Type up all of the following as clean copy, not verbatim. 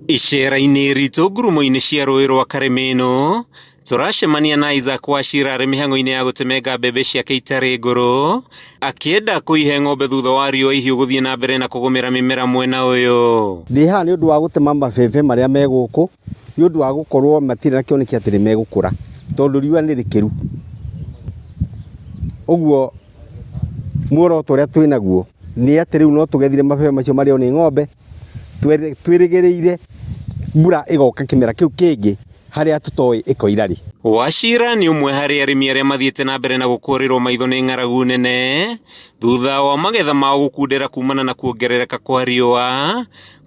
Icera-inĩ ritũ ngurumo-inĩ cia rũĩ rwa Karĩmĩnũ, tũracemania na Isaac Wachira arĩ mĩhang'o-inĩ ya gũtemenga mbembe ciake itarĩ ngũrũ, akĩenda kũihe ng'ombe thutha wa riũa ihiũ gũthiĩ na mbere na kũgũmĩra mĩmera mwena ũyũ. Ndĩ haha nĩ ũndũ wa gũtema mabebe marĩa me gũkũ, nĩ ũndũ wa gũkorwo matirĩ na kĩoneki atĩ nĩ megũkũra, tondũ riũa nĩ rĩkĩru. Ũguo muoroto ũrĩa twĩ naguo nĩ atĩ rĩu no tũgethire mabebe macio marĩo nĩ ng'ombe, twĩrĩgĩrĩire mbura ĩgoka kĩmera kĩu kĩngĩ harĩa tũtoĩ ĩkoira rĩ. Wachira nĩ ũmwe harĩ arĩmi arĩa mathiĩte na mbere na gũkũrĩrwo maitho nĩ ng'aragu nene thutha wa magetha mao gũkundera kumana na kuongerereka kwa riũa,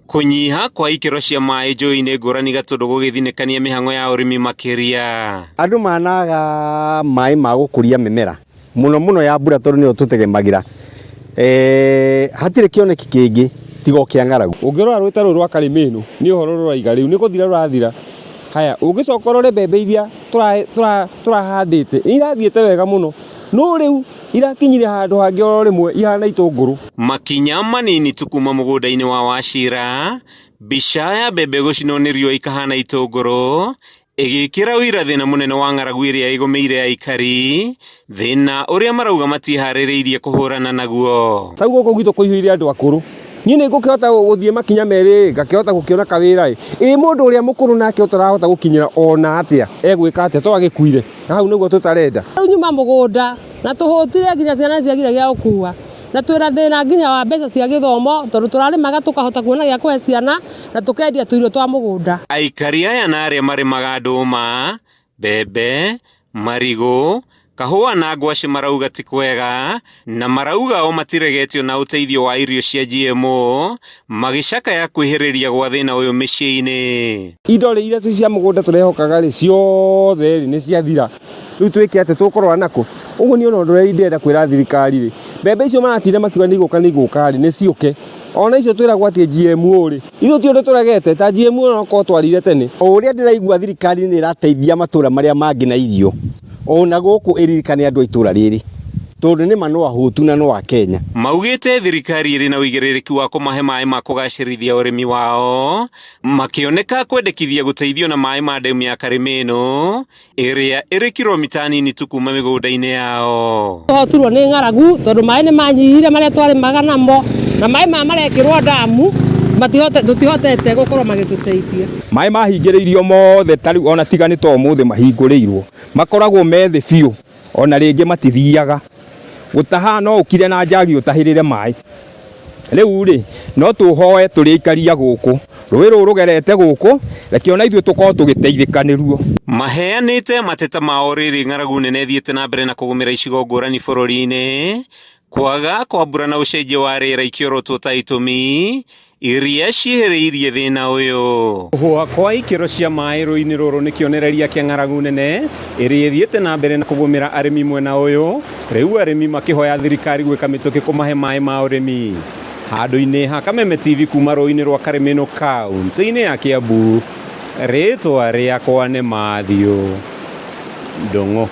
kũnyiha kwa ikĩro cia maĩ njũĩ-inĩ ngũrani gatũndũ gũgĩthinĩkania mĩhang'o ya ũrĩmi makĩria. Andũ managa maĩ ma gũkũria mĩmera mũno mũno ya mbura tondũ nĩyo tũtegemagĩra. Hatirĩ kĩoneki kĩngĩ tiga o kĩa ng'aragu. Ũngĩrora rũĩ ta rũrũ rwa Karĩmĩnũ nĩ ũhoro rũraiga rĩu nĩ gũthira rũrathira. Haya, ũngĩcoka ũrore mbembe iria tũrahandĩte nĩ irathiĩte wega mũno, no rĩu irakinyire handũ hangĩ oro rĩmwe ihana itũngũrũ. Makinya manini tu kuma mũgũnda-inĩ wa Wachira, mbica ya mbembe gũcinwo nĩ riũa ikahana itũngũrũ ĩgĩkĩra ũira thĩna mũnene wa ng'aragu ĩrĩa ĩgũmĩire aikari, thĩna ũrĩa marauga matiĩharĩrĩirie kũhũrana naguo. Rĩu gũkũ gwitũ kũihũire andũ akũrũ, niĩ nĩ ngũkĩhota gũthiĩ makinya merĩ ngakĩhota gũkĩona kawĩra ĩ, ĩ mũndũ ũrĩa mũkũrũ nake ũtarahota gũkinyĩra ona atĩa egwĩka atĩa to agĩkuire, na hau nĩguo tũtarenda. Rĩu nyuma mũgũnda na tũhũtire nginya ciana nĩ ciagire gĩa gũkua na twĩna thĩna nginya wa mbeca cia gĩthomo tondũ tũrarĩmaga tũkahota kuona gĩa kũhe ciana na tũkendia tũirio twa mũgũnda. Aikari aya na arĩa marĩmaga ndũma, mbembe, marigũ, kahũa na ngwacĩ marauga ti kwega na marauga o matiregetio na ũteithio wa irio cia GMO magĩcakaya kwĩhĩrĩria gwa thĩna ũyũ mĩciĩ-inĩ. Indo rĩ iria cia mũgũnda tũrehokaga rĩ ciothe rĩ nĩ ciathira, rĩu twĩke atĩa tũkũrora nakũ? Ũguo niĩ ona ũndũ ũrĩa ndĩrenda kwĩra thirikari rĩ, mbembe icio maratinda makiuga nĩ igũka nĩ igũka rĩ, nĩ ciũke. Ona icio twĩragwo atĩ GMO rĩ, ithuĩ ti ũndũ tũregete, ta GMO no korwo twarire tene. O ũrĩa ndĩraigua thirikari nĩ ĩrateithia matũra marĩa mangĩ na irio, ona gũkũ ĩririkane andũ a itũra rĩrĩ, tondũ nĩ ma no ahũtu na no a Kenya. Maugĩte thirikari ĩrĩ na ũigĩrĩrĩki wa kũmahe maĩ ma kũgacĩrithia ũrĩmi wao, makĩoneka kwendekithia gũteithio na maĩ ma ndemu ya Karĩmĩnũ ĩrĩa ĩrĩ kiromita nini tu kuma mĩgũnda-inĩ yao. Tũhotirwo nĩ ng'aragu tondũ maĩ nĩ manyihire marĩa twarĩmaga namo na maĩ maya marekĩrwo ndamu tũtihotete gũkorwo magĩtũteithia. Maĩ mahingĩrĩirio mothe ta rĩu ona tiga nĩ ta ũmũthĩ mahingũrĩirwo, makoragwo me thĩ biũ ona rĩngĩ matithiaga. Gũtaha no ũkire na njagi ũtahĩrĩre maĩ. Rĩu rĩ, no tũhoe tũrĩ aikari a gũkũ, rũĩ rũrũ rũgerete gũkũ, reke ona ithuĩ tũkorwo tũgĩteithĩka nĩruo. Maheanĩte mateta mao rĩrĩ ng'aragu nene ĩthiĩte na mbere na kũgũmĩra icigo ngũrani bũrũri-inĩ, kwaga kwa mbura na ũcenjia wa rĩera ikĩorotwo ta itũmi iria ciĩhĩrĩirie thĩna ũyũ. Kũhũa kwa ikĩro cia maĩ rũĩ-inĩ rũrũ nĩ kĩonereria kĩa ng'aragu nene ĩrĩa ĩthiĩte na mbere na kũgũmĩra arĩmi mwena ũyũ, rĩu arĩmi makĩhoya thirikari gwĩka mĩtũkĩ kũmahe maĩ ma ũrĩmi. Handũ-inĩ ha Kameme TV kuma rũĩ-inĩ rwa Karĩmĩnũ kaunti-inĩ ya Kiambu, rĩtwa rĩakwa nĩ Matthew Ndung'u.